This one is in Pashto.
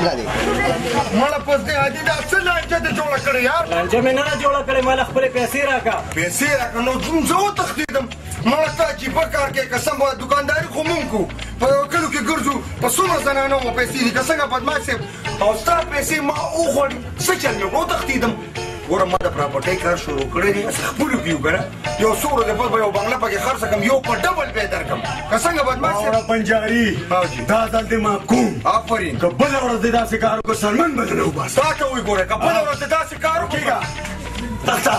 ګرانې؟ مړه پس دې عادي دا څه لانجه دې جوړه کړې یار؟ لانجه مې نه ده جوړه کړې، ما له خپلې پیسې راکړه. پیسې راکړه؟ نو زه وتښتېدم. مړه ته عجیبه کار کوې قسم، دکانداري خو مونږ کوو، په یوه کلو کې ګرځو، په څومره زنانو مو پیسې دي که څنګه بدمعاش صاحب؟ او ستا پیسې ما وخوړې، څه چل مې وکړ؟ وتښتېدم. ګوره ما د پراپرټۍ کار شروع کړی دی، خپلو کې یو که نه یو څو ورځې پس به یو بنګله پکې خرڅه کړم، یو په ډبل به یې درکړم که څنګه بدمعاش صاحب؟ واوره پنجاري، دا ځل دې معاف کوم. آفرین. که بله ورځ دې داسې کار وکړ څرمن به درنه وباسم. تا ته وایي ګوره که بله ورځ دې داسې کار وکړ. کېږه تخته.